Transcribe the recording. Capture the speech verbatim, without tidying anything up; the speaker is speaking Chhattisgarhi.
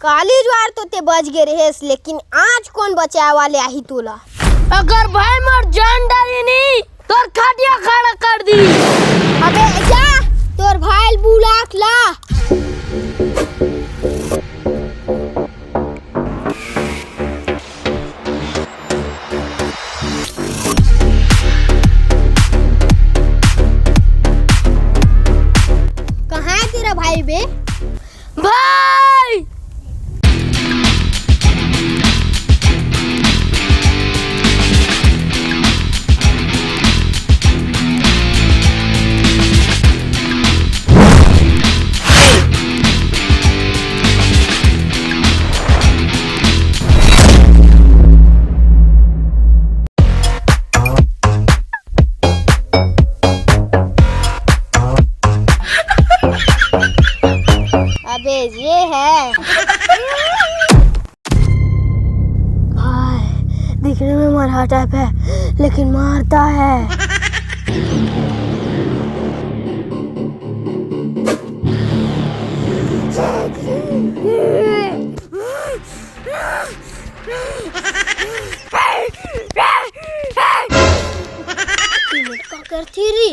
काली जुआर तो ते बच गे रहेस, लेकिन आज कोन बचाए वाले आही तोला? अगर भाई मोर जान डारी नी, तोर खटिया खड़ा कर दी। अबे जा, तोर भाई ल बुला के ला। कहाँ है तेरा भाई बे? भाई! अबे ये है। भाई, दिखने में मरहा टाइप है, लेकिन मारता है। का करथी रे?